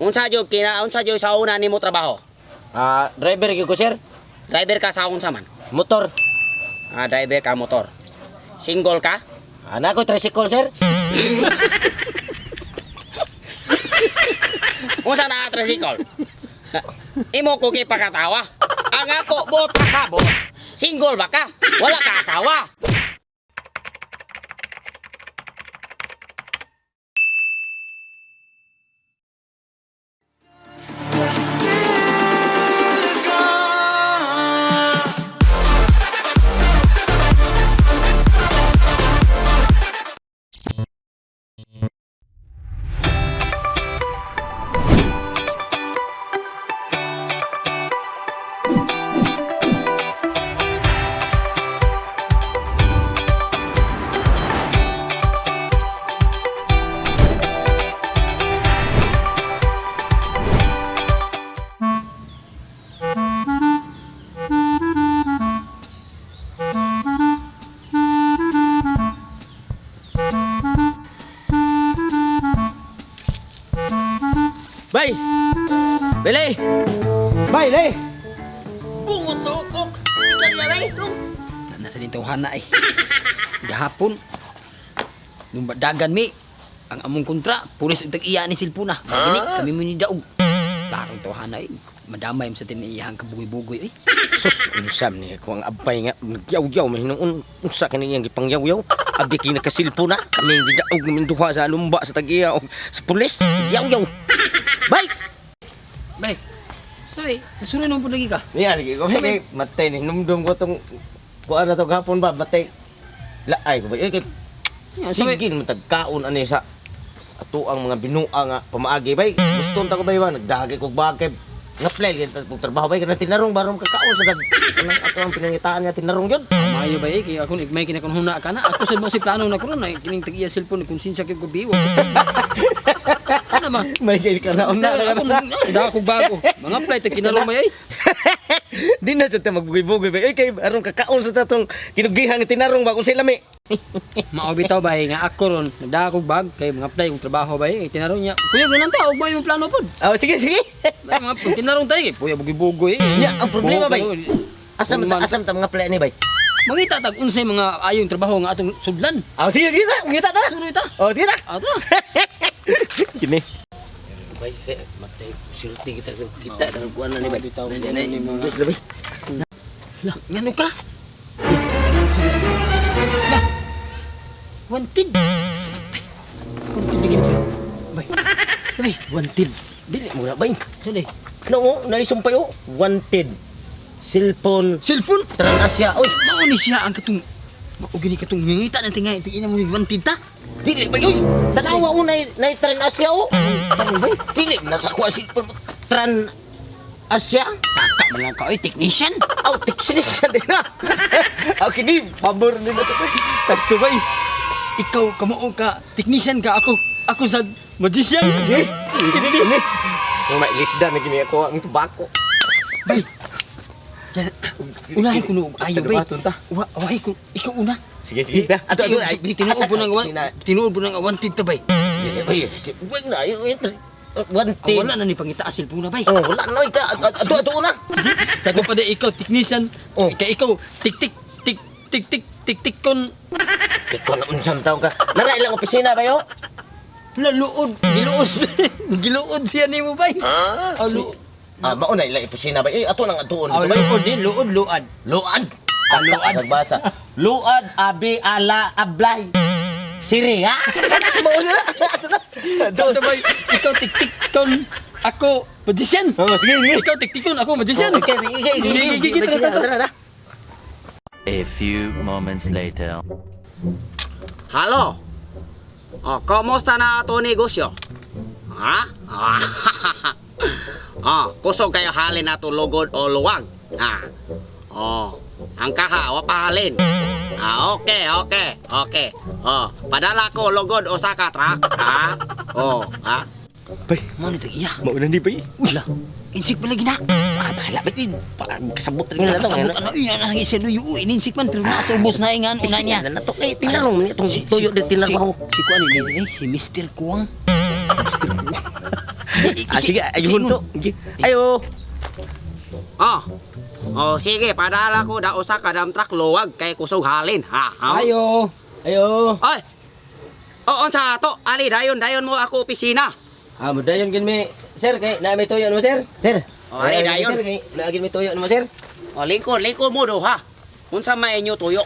Unsa jud kina unsa jud sa una nimo trabaho? Ah, driver gyud ko, sir. Driver ka sa unsa man? Motor. Ah, driver ka motor. Single ka? Ana ko tricycle, sir. Unsa na tricycle? Imo ko kay pakatawa. Ang ako bot kasabot. Single ba ka? Wala ka asawa. Bay. Bili. Bay, le. Bungot sa ukok. Ikaw na bay, tong. Nasa din tawhana eh. Gahapon. Nung dagan mi, ang among kontra, pulis og tag-iya ni silpuna. Magini, kami mo ni daog. Larong tawhana eh. Madamay mo sa tiniyahang kabugoy-bugoy eh. Sus, unsam ni ko ang abay nga nagyaw-yaw man hinuon. Unsa kani iyang gipangyaw-yaw? Abi kay nakasilpo na. Kami gidaog namin duha sa lumba sa tagiya og sa pulis. Yaw-yaw. Bay. Bay, sorry, nasuroy naman po lagi ka. Niya lagi ko kay matay ni numdum ko tong kuan na to gahapon ba matay. Laay ko ba? Eh, kay Sabi, sige man tagkaon ani sa ato ang mga binua nga pamaagi bay. Gusto ta ko bay ba nagdagi kog bagay nga play kay kog trabaho bay kanang tinarong barong kakaon sa dag kanang ato ang pinangitaan nga tinarong gyud. Maayo ba eh, kaya ako may kinakunhuna ka na. Ako sa mo si plano na karon na kining tag-iya cellphone, konsensya kay ko biwa. Ano ma? May kay ka na una Ako da ako bago. Mga play tag kinarong bay eh. Di na sa ta magbugoy-bugoy bay. Oy kay aron kakaon sa tatong kinugihan nga tinarong ba kung sila mi. Mao bitaw bay nga ako ron, nagda ako bag kay mga play kong trabaho bay, eh, tinarong niya. Kuya ganun ta og bay yung plano pod. Oh, sige sige. Bay mga tinarong tayo kay puya bugoy-bugoy. Eh. Ya, ang problema, bay. Asam ta asam ta mga play ni bay. Mangita tag unsay mga ayong trabaho nga atong sudlan. Oh, sige sige ta, ngita ta. Suroy ta. Oh, sige ta. Ato na. Kini. Bay, kay matay sulti kita kita dan kuan na ni bay. Bitaw, Nay, ano nay, ni mga- bay. Lah, ngano ka? Lah. Wanted. Matay. Wanted lagi na. Bay. Bay, wanted. Dili mo na bay. Saan eh? No, naisumpay oh. Wanted. Cellphone. Cellphone. Trans Asia. Oy, Mao ni siya ang katong mao gini katong ngita ng tingay tingin mo ni wanted ta. dili bay oy. Tanawa oh nay nay Trans Asia oh. Tarong bay. Dili na sa kuha cellphone. Trans Asia. Taka man lang ka oy technician. Aw, technician din na. Okay, ni pabor ni na to. Sakto bay. Ikaw kamao ka technician ka ako. Ako sa magician. Kini ni. Nang may lisda na gini ako ang tubako. Bay. Unahin ko no ayo bay. Duhaton ta. Wa wahi ko ikaw una. Sige, sige. Ato, ato, ay, Tinuod po nang tinuod po nang wanted ta bay. Ay, wag na. Wanted. Ah, wala na ni pangita cellphone na bay. Oh, wala na. Ika, ato, ato na. Tato pa di ikaw technician. Oh. Ikaw ikaw tik tik tik tik tik tik tik kon Ikaw na unsang taong ka. Nara ilang opisina ba yo? La luod, giluod. Giluod siya nimo bay. Ah, lu Ah, mauna ilang opisina ba? Eh, ato nang atuon ah, dito ba? luod din, luod luad. Luad. Ah, luad. Nagbasa. Luad, abi, ala, ablay. Siri, ha? Mauna na. Ato na. Ato bay, ikaw tik tik kon ako magician. Oh, sige, sige. Ikaw tik tik kon ako magician. Okay, sige, sige, Sige, sige, tara, tara, tara. tara. A few moments later. Halo. Oh, kumusta na ato negosyo? Ha? Ah, oh, kusog kayo halin na lugod o luwag. Ah. Oh, ang kaha, wa pa halin. Ah, okay, okay, okay. Oh, padala ko lugod o saka truck. Ha? Oh, ha? Bay, Mo ni tag iya. mauna ni bay. Uy la. Insik pa lagi na. Bahala ba yun? Parang kasabot rin na to. Kasabot ano yun ang isa luyo ininsik man pero nasa ubos na ingan una niya. Na to kay tinarong ni itong tuyo din tinarong. Si kuan ni eh, si Mr. Kuang. Ah, sige, ayun to. Sige. Ayo. Oh. Oh, sige, padala ko da usa ka dump truck luwag kay kusog halin. Ha. Ha? Ayo. Ayo. Ay. Oh, unsa to? Ali dayon dayon mo ako opisina. Ah, mudayon gin mi. Sir, kay na may tuyo mo, sir. Sir. Oh, ay, dayon. Sir, kay na gin may tuyo mo, sir. Oh, lingkod, lingkod mo duha. Unsa may inyo tuyo?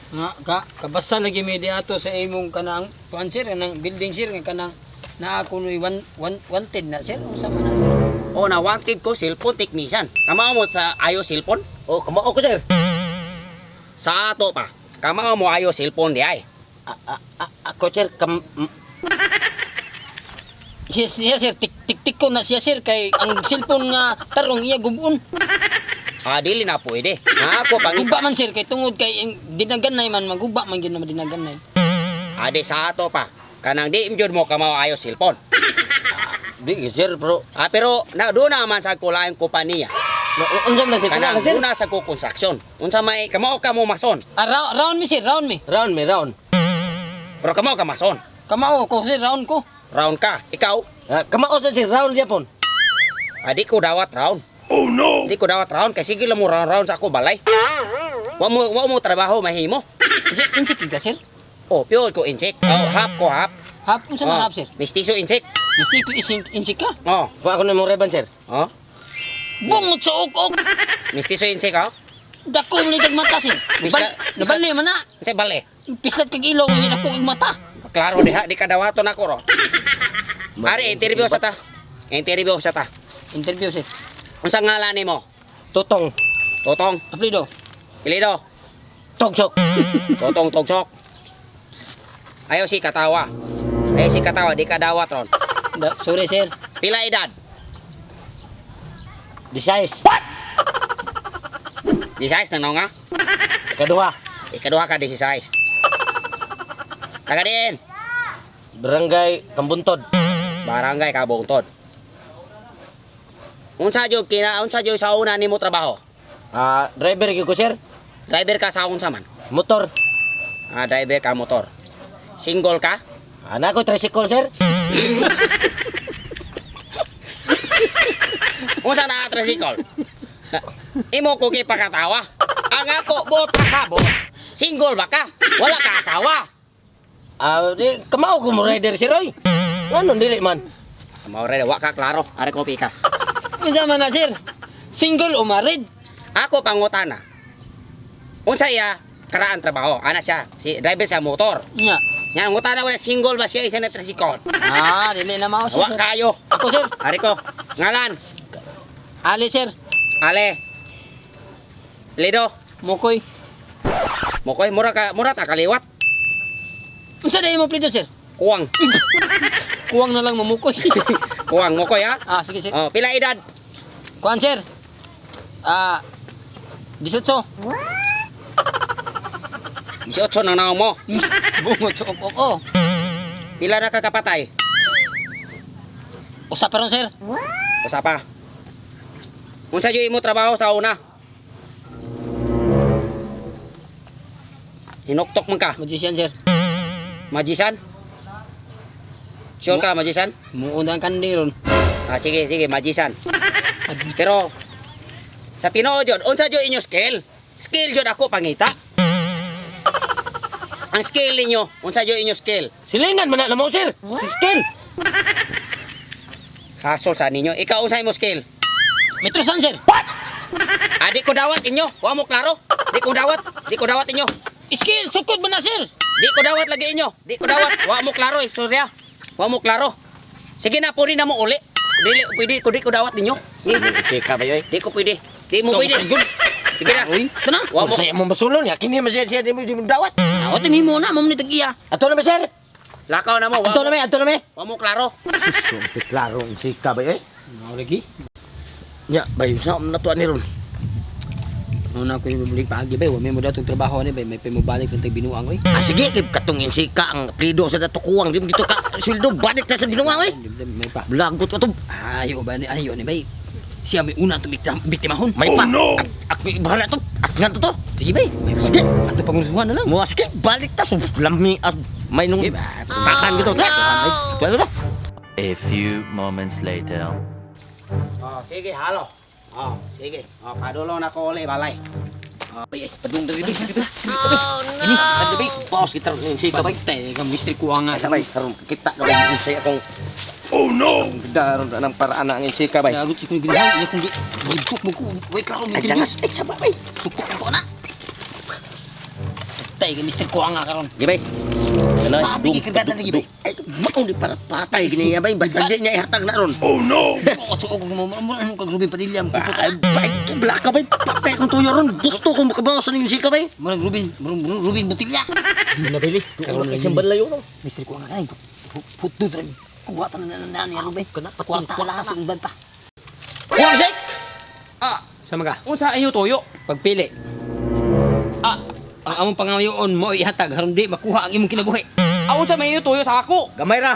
Nga ka kabasa lagi mi di ato sa imong kanang kuan sir, kanang building sir nga kanang naa kunoy one, one, wanted na sir. Unsa man na sir? Oh, na wanted ko cellphone technician. Kamao mo sa ayo cellphone? Oh, kamao ko, sir. Sa ato pa. Kamao mo ayo cellphone di ay. Ah, ah, ah, ako, sir, kam Siya, siya sir, tik tik tik ko na siya sir kay ang cellphone nga tarong iya gubon. Ah, dili na pwede. Ha, ako pang Guba man sir kay tungod kay ang dinaganay man maguba man gyud na dinaganay. Ade sa ato pa. Kanang di jud mo kamao ayo cellphone. Di, sir, bro. Ah, pero na doon naman sa kulaing kompanya. No, unsa man na, sir? Kanang Kanang, sir. doon na sa ko construction. Unsa may kamao ka mo mason. Ah, round, round mi sir, round mi. Round me, round. Pero kamao ka mason. Kamao ko sir, round ko. Round ka. Ikaw, Ah, kamao sa sir, round siya pon. ah, di ko dawat round. Oh no. Di ko dawat round kay sige lang mo round round sa ako balay. Wa mo trabaho mahimo. Sir, insik ka sir. Oh, pure ko insik. Oh, hap ko hap. Hap unsa Oh, na hap sir? Mistiso insik. Misti ko isink insik ka. Oh, Kuha ko na mong reban, sir. oh. Bungot sa ok-ok. Mistiso insik oh. Dako ni kag mata sir. Nabali man na. Unsay bale? Pislat kag ilong ni dako kag mata. Klaro diha di ka dawaton ako ro. Ari, interview sa ta. Interview sa ta. Interview sir. Unsa ngalan nimo? Totong. Totong. Aplido. Pilido. Togsok. Totong togsok. Ayaw si katawa. Ayaw si katawa, di ka dawat ron. Da, sorry sir. Pila edad? Disayis. 16 nang nga? Kaduha. Ikaduha ka 16. Taga diin. Barangay Kambuntod. Barangay Kabungtod. Unsa jud kina unsa jud sa una nimo trabaho? Ah, driver gyud ko, sir. Driver ka sa unsa man? Motor. Ah, driver ka motor. Single ka? Ana ko tricycle, sir. Unsa na tricycle? Imo ko kay pakatawa. Ang ako bot kasabot. Single ba ka? Wala ka asawa. Ah, di kamao ko mo rider, sir, oy. Ano dili man? Mao re wa ka klaro. Are ko pikas. Unsa man na sir? Single o married? Ako pangutana. Unsa iya karaan trabaho? Ana siya, si driver sa motor. Nga. Nga ngutana wala single ba siya isa na tricycle? Ah, dili na mao sir. Wa kayo. Ako sir. Ari ko. Ngalan. Ali sir. Ale. Lido. Mukoy. Mokoy mura ka mura ta kaliwat. Unsa na imo plido sir? Kuwang. Kuwang na lang mamukoy. Kuwang mokoy ha. Ah, sige sir. Oh, pila edad? Kuan sir. Ah, 18. 18 nang naong mo. Bungot sa ok-ok. Oh. Pila na ka kapatay? Usa pa ron sir. Usa pa. Unsa jud imo trabaho sa una? Hinuktok man ka. Magician sir. Majisan? Sure ka, majisan? Muuna ang kandi ron. Ah, sige, sige, majisan. Pero, sa tinuod yun, unsa jud inyo skill? Skill jud ako pangita. Ang skill ninyo, unsa jud inyo skill? Silingan man na mo, sir. Si skill. Hasol sa ninyo. Ikaw unsa imo skill? Metrosan sir. Ah, di ko dawat inyo. Wa mo klaro. Di ko dawat. Di ko dawat inyo. Skill sukod ba na sir? Di ko dawat lagi inyo. Di ko dawat. Wa mo klaro istorya. Wa mo klaro. Sige na, puri na mo uli. Dili, pwede ko di ko dawat ninyo. Sige, Chika ba yoy? Di ko pwede. Di mo pwede. Sige na. Uy, kana. Wa mo Sa mo masulon ya kini man siya siya di mo di mo dawat. Awat ni mo na, mo ni tag-iya. Ato na ba, sir? Lakaw na mo. Wa Ato na mo, me, ato na me. wa mo klaro. Klaro chika ba yoy? Mao lagi. Nya, bay sa na to ani ron. Una ko yung balik paagi bay, wa may mo datong trabaho ni bay, may pay mo balik ng binuang oy. Ah, sige, kay katong insika ang plido sa dato kuwang di mo dito ka sweldo balik ta sa binuang oy. May pa. Lagot ka to. Ayo ba ni ayo ni bay. Siya may una itong biktimahon. May pa. Oh, no. At, at bahala to. At nga to to. Sige bay. Sige. Ato pangusuhan na lang. Mua sige, balik ta. So, lami as may nung Sige ba. takan gitu. Tuh, tuh, tuh. A few moments later. Oh, sige, halo. Oh, sige. Oh, padulong na ko uli balay. Ay, ay, padung diri bay. Oh no. Ini, boss kita ron insika bay. Patay ka Mr. Kuwang nga. Ay, sabay, karon kita ka bay unsay akong. Oh no. Daron ang paraan na ang insika bay. Gagot si kong ginahan, iya kong gibsok mo ko. Wait klaro mo Ay, ginahan. dangas. Ay, sabay bay. Sukok ko na. Patay ka Mr. Kuwang nga karon. Di bay. Ano? Mami, gikagatan lagi, bay. Ay, maon di para patay gini ya bay. Basta di niya ihatag na ron. Bungot sa ukok mo, mo ano kag Ruben Padilla mo kupot Ay, bay, black ka bay. Patay akong tuyo ron. Gusto kong makabawas sa insika bay. Murag Ruben, murag Ruben Butilla. Nabili. Karon kasi banlayo no. Mr. Kuwang nga karon. Puto dran. Kuha ta na na ni Ruben. Kana Kwarta wala sa uban pa. Kuwang sik. Ah, Sama ka. unsa inyo tuyo? Pagpili. Ah, ang among pangayoon mo ihatag aron di makuha ang imong kinabuhi. Ah, unsa may inyo tuyo sa ako? Gamay ra.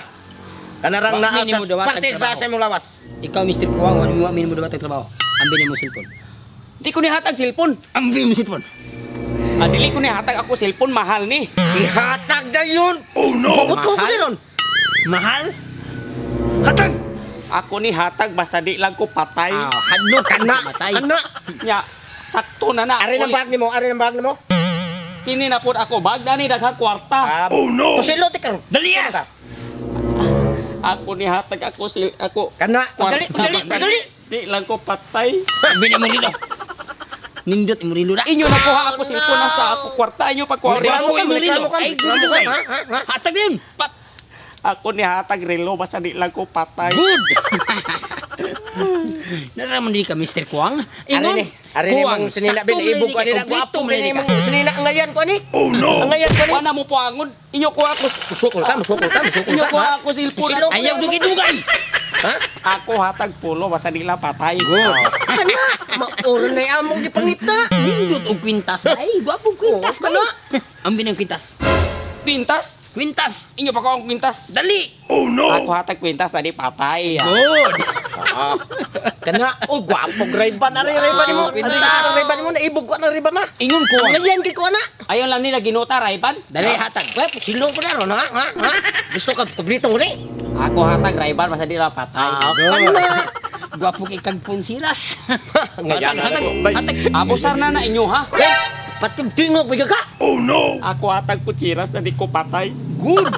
Kanarang Wa naa minimo sa dawat ang parte sa trabaho. sa imong lawas. Ikaw Mr. Kuwang, wa mo minimo dawat ang trabaho. Ambi nimo cellphone. Di ko nihatag cellphone. Ambi mo cellphone. Ah, dili ko nihatag ako cellphone, mahal ni. Ihatag na yun! Oh no! Pabuto ko Mahal? ni ron! Mahal? Hatag! Ako ni hatag basta di lang ko patay. Ah, hadlok Kana! matay. Kana! Nya, sakto na na. Ari ng Uli, bag nimo, ari ng bag nimo. Kini na pud ako bag ani daghang kwarta. Ah, oh no! Tusilo ti karon. Dali ah! Ka. Ako ni hatag ako sil ako Kana, kwarta. dali, dali, basta dali. Di lang ko patay. Ambi nimo rilo. Nindot imo rilo ra. Inyo na kuha ako cellphone nasa ako kwarta inyo pa kuha. Reklamo Reklamo ka, imo rilo. reklamo ka, Ay, reklamo ka, dugay. ha? Ha? Ha? Hatag din. Pat. Ako ni hatag relo basta di lang ko patay. Good. Naraman di ka Mr. Kuwang. Ari ni, ari ni mong sinina bin ibog ko ani na gwapo ni mong sinina ang ngayan ko ani. Oh no. Ang ngayan ko ani. Wala mo puangon. Inyo kuha ako Musukol ka, musukol ka, musukol inyo ka. kuha ha? ako cellphone. Tusilo. Ayaw dugay-dugay. Ha? Ako hatag pulo basta di lang patay. Kana, maoron na among gipangita. Nindot og kwintas ay. Gwapo kwintas Oo, ba? Ambi ng kwintas. Kwintas? Kwintas. Inyo pa ko ang kwintas. Dali. Ako hatag kwintas na di patay. Good. Kana, oh gwapo Ray-Ban ari Ray-Ban nimo. Kwintas Ray-Ban nimo naibog ko na Ray-Ban na. Ingon ko. Ang ngayan kay ko ana. Ayaw lang nila ginuta, Rayban. Dali hatag. Weh, silong ko na ron, ha? Ha? Ha? Gusto ka kublitong uli? Ako hatag Rayban basta di lang patay. Ah, kana. Gwapo kay kag punsiras. Ngayan na Hatag. Hatag. Abusar na na inyo ha. Eh, pati tingog ba ka? Ako hatag kutsiras na di ko patay. Good.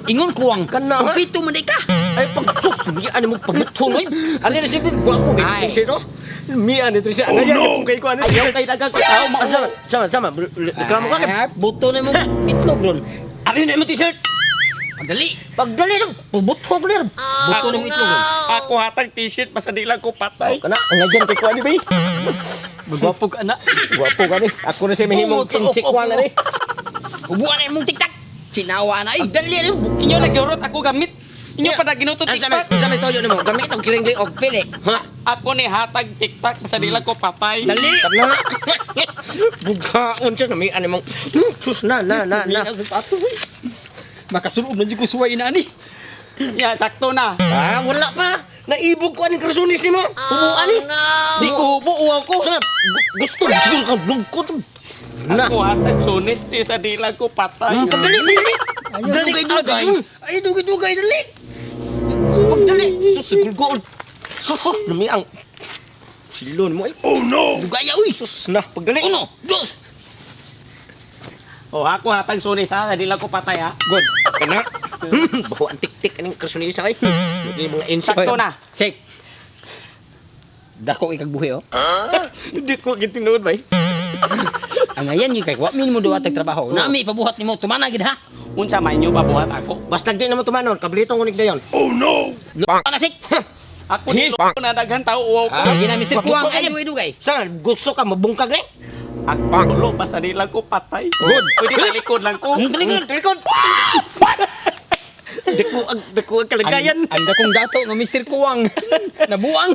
Ingon kuwang. Kana, ha? Kumpleto man di ka. Ay, pagsuk, miya ni mo pagbuton, ay. Ano na siya, gwapo, Ay. kay sino? Miya ni Trisha, ang ngayan, kung kay ko, ano Ayaw kay dagang tao mao. Ah, sama, sama, sama, reklamo ka. Ah, buto na mo itlog ron. Ano na mo t-shirt? Pagdali. Pagdali lang, pubuto ko na. Buto na mo itlog ron. Ako hatag t-shirt basta di lang ko patay. Kana, ang ngayan kay ko, ano ba? Magwapo ka na. Gwapo ka ni. Ako na siya mahimong Bungot sa ok-ok insikwa na ni. Ubuan na imong tiktak. Sinawa na ay. Pagdali rin. Inyo nagyurot ako gamit. Inyo pa na ginuto Ang sama, tiktak. ang sama toyo nimo, gamit og kiringli og Pili. Ha? Ako ni hatag tiktak basta di lang ko patay. Dali. Kana. Bughaon siya nami ani mong sus na na na na. Makasulob na jud ko suway na ani. Ya, sakto na. Ah, wala pa. Naibog ko aning krasunis nimo. Hubuan ni. Di ko hubo uwaw ko. Sa gusto siguro ka lungkot. Na. Ako hatag sunis di sa di lang ko patay. Pagdali, dali. Dali Dugay-dugay. Ay, dugay-dugay dali. Pagdali. Sus siguro. Sus sus nami ang silon mo ay. Dugaya uy. Sus na pagdali. Uno, dos. Oh, ako hatag sunis ha, sa di lang ko patay ha. Good. Kana. Baho ang tik-tik aning krasunis ay. Hindi mga insect. Sakto na. Sek. Dako ikagbuhi oh. Hindi ko gitinuod bay. Ang ayan yung kay wa min mo duwa tag trabaho. Nami ipabuhat nimo tumana gid ha. Unsa man inyo pabuhat ako? Basta di naman tumanon, kablitong kunig dayon. Lupa na sik. Ako ni lo na daghan tao uwaw ko. Sige na Mr. Kuwang ay Mabungkag. dugay-dugay. Saan? Gusto ka mabungkag eh? Ako lo basta di lang ko patay. Good. Pwede talikod lang ko. Ang talikod. Talikod. Dako ang dako ang kalagayan. Ang dakong dato nga Mr. Kuwang. Nabuang.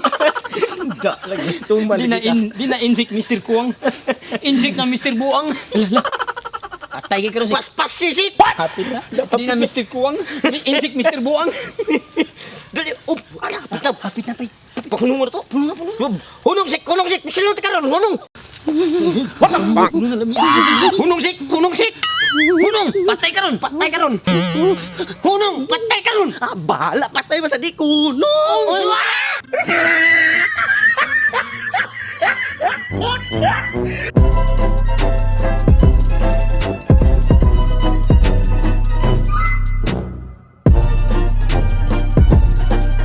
Da lagi tumal. Di na insik Mr. Kuwang. Insik na Mr. Buang. Atay kay karon si Paspas sisi. Happy na. Di na Mr. Kuwang. Insik Mr. Buang. Dali up ala patap. Hapit na pay. Pakunong mo to. Punong. Hunong sik, hunong sik. Silot karon, hunong. Hunong sik, hunong sik. Hunong, patay karon. Patay karon. Hunong, patay karon. na, bahala patay ba sa di kuno. Unsa?